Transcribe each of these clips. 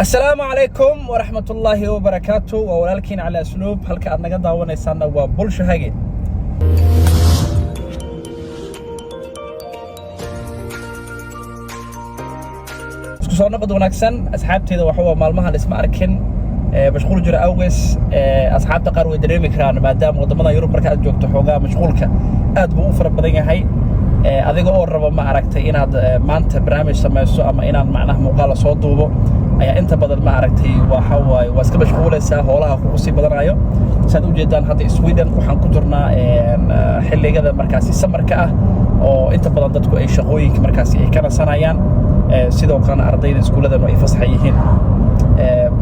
Asalaamu calaykum waraxmatullaahi wabarakaatu. Waa walaalkiin Cali Asluub. Halka aad naga daawanaysaanna waa Bulsho Hage. Isku soo noqod wanaagsan, asxaabteeda. Waxa waa maalmahan isma arkin, mashquul jira awgees. Asxaabta qaar way dareemi karaan, maadaama waddamada Yurub marka aad joogto xoogaa mashquulka aad buu u fara badan yahay. Adiga oo raba, ma aragtay, inaad maanta barnaamij samayso ama inaad macnaha muuqaala soo duubo ayaa inta badan, ma aragtay, waxa waaye waa iska mashquulaysaa, hoolaha kugu sii badanayo. Saad ujeedaan, hadda Sweden waxaan ku jirnaa xilligada markaasi samarka ah, oo inta badan dadku ay shaqooyinka markaasi ay ka nasanayaan, sidoo kalena ardayda iskuulladan ay fasaxa yihiin.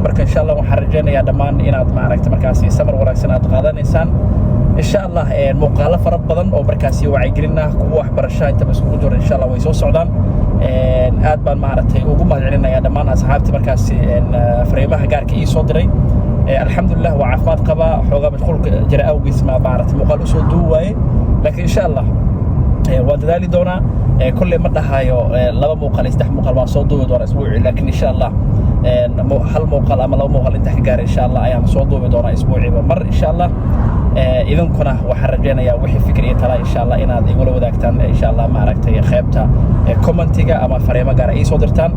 Marka insha Allah waxaan rajaynayaa dhammaan inaad, maaragtay, markaasi samar wanaagsan aad qaadanaysaan insha Allah. Muuqaalo fara badan oo markaasi wacyigelin ah, kuwa waxbarasha intaba iskugu jiro, insha Allah way soo socdaan. Aad baan, maaragtay, ugu mahad celinayaa dhammaan asxaabtii markaasi fariimaha gaarka ii soo diray. Alxamdulilah, waa caafimaad qabaa. Xoogaa mashquulka jira awgiis ma, maaragtay, muuqaal usoo duubi waaye, laakiin insha Allah waan dadaali doonaa. Kolley ma dhahayo laba muuqaal iyo saddex muuqaal baan soo duubi doonaa isbuucii, laakiin insha Allah hal muuqaal ama laba muuqaal inta ka gaara insha Allah ayaan soo duubi doonaa isbuuciiba mar insha Allah. Idinkuna waxaan rajaynayaa wixii fikir iyo tala insha Allah inaad igula wadaagtaan insha Allah, maaragtay, qaybta commentiga ama fariimo gaara ii soo dirtaan.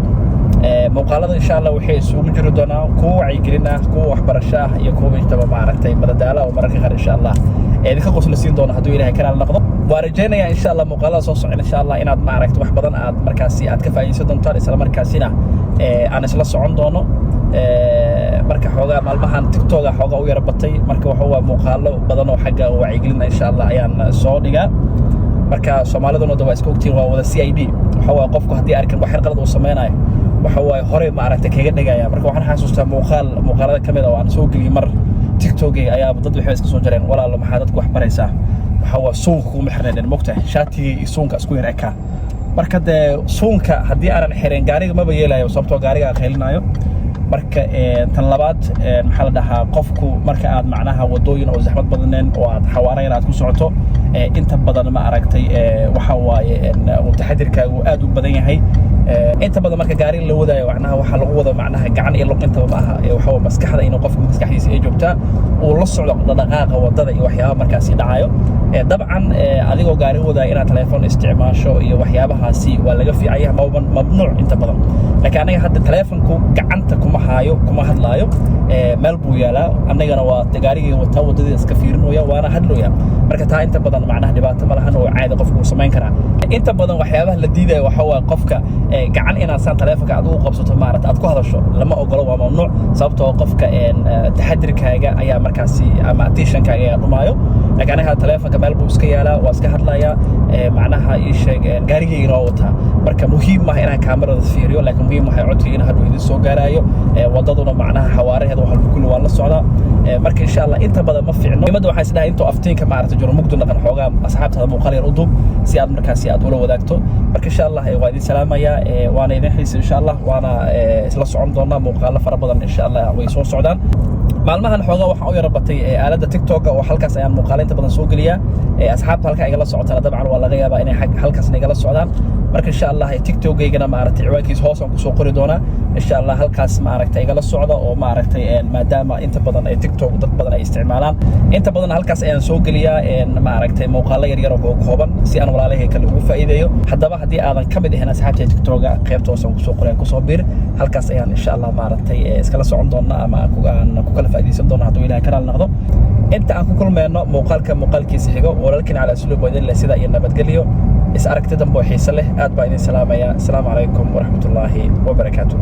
Muuqaalada insha Allah waxay isugu jiri doonaa kuwa wacyigelin ah, kuwa waxbarasho ah iyo kuwa intaba, maaragtay, madadaalo oo mararka qaar insha Allah idinka qosla siin doona hadduu Ilahay kalaal noqdo. Waan rajaynayaa insha Allah muuqaalada soo socon insha Allah inaad, maaragtay, wax badan aad markaasi aad ka faa'iidaysan doontaan, isla markaasina aan isla socon doono. Marka xoogaa maalmahan TikToka xoogaa u yara batay, marka waxa waa muuqaalo badan oo xagga wacyigelina insha Allah ayaan soo dhigaa. Marka Soomaaliduna waa iska ogtihiin, waa wada CID. Waxa waaye qofku haddii arkan wax yar qalad uu sameynayo, waxa waaye horey, maaragtay, kaga dhigaya. Marka waxaan xasuustaa muuqaal muuqaalada ka mid ah oo aan soo geliyey mar TikTokay ayaa dad waxay iska soo jareen: "Walaalo, maxaa dadku wax baraysaa? Waxa waa suunka kuma xirnayn, mogtahay, shaatigii iyo suunka isku yar ekaa." Marka dee suunka haddii aanan xirin gaariga maba yeelayo, sababtoo gaariga qaylinayo. Marka tan labaad, maxaa la dhahaa, qofku marka aad macnaha wadooyin oo zaxmad badaneen oo aad xawaara yar aad ku socoto, inta badan, ma aragtay, waxa waaye taxadirkaagu aad u badan yahay. Inta badan marka gaari la wadaayo, macnaha waxaa lagu wado macnaha gacan iyo luq intaba ma aha, waxa waa maskaxda, inuu qofka maskaxdiisa ay joogtaa, uu la socdo dhaqdhaqaaqa wadada iyo waxyaaba markaasi dhacayo. Dabcan adigoo gaari wadaayo inaad telefoon isticmaasho iyo waxyaabahaasi waa laga fiican yahay, mamnuuc inta badan. Laakiin aniga hadda telefoonku gacanta kuma haayo, kuma hadlaayo, meel buu yaalaa. Annagana waa gaarigayga wataa, wadadii iska fiirinooya, waana hadlooya. Marka taa inta badan macnaha dhibaato ma lahan oo caadi qofku uu samayn karaa. Inta badan waxyaabaha la diidayo waxa waa qofka gacan inaad saan telefoonka aad ugu qabsato, maarata, aad ku hadasho lama ogolo, waa mamnuuc, sababtoo qofka taxadirkaaga ayaa markaasi ama attentionkaaga ayaa dhumaayo. Laakiin aniga telefoonka meel buu iska yaalaa, waa iska hadlayaa, macnaha ii sheeg, gaarigaygana waa wataa. Marka muhiim maaha inaan kaamarada fiiriyo, laakiin muhiim waxay codkayga in hadhow idin soo gaaraayo. Wadaduna macnaha xawaaraheeda wax walba kulli waa la socdaa. Marka insha Allah inta badan ma fiicno. Muhiimadda waxaan isdhahay intuu aftiinka, maaragtay, jiro, mugdu dhaqan, xoogaa asxaabtaada muuqaal yar u duub si aad markaasi aad ula wadaagto. Marka insha Allah waa idin salaamayaa, waana idin xiisa insha Allah, waana isla socon doonaa. Muuqaalo fara badan insha Allah way soo socdaan. Maalmahan xoogaa waxaan u yara batay aaladda TikToka, oo halkaas ayaan muuqaalo inta badan soo geliyaa. Asxaabta halkaa igala socotana dabcan waa laga yaabaa inay halkaasna igala socdaan. Marka insha Allah TikTokaygana, maaragtay, ciwaankiisa hoos aan kusoo qori doonaa insha Allah. Halkaas, maaragtay, igala socda oo, maaragtay, maadaama inta badan ay TikTok dad badan ay isticmaalaan, inta badan halkaas ayaan soo geliyaa, maaragtay, muuqaalo yar yar oo kooban si aan walaalahay kale ugu faa'iideeyo. Haddaba haddii aadan ka mid ahayn asxaabta TikToka, qaybta hoos aan kusoo qoray, kusoo bir. Halkaas ayaan insha Allah, maaragtay, iskala socon doonaa ama aan ku kala faa'iidaysan doona hadduu Ilahay karaal noqdo. Inta aan ku kulmeyno muuqaalka muuqaalkiisa xigo, walaalkiin Cala Asluub waa idin leh sida iyo nabadgelyo, is aragti dambe oo xiise leh. Aad baa idin salaamaya. Asalaamu calaykum waraxmatullaahi wabarakaatu.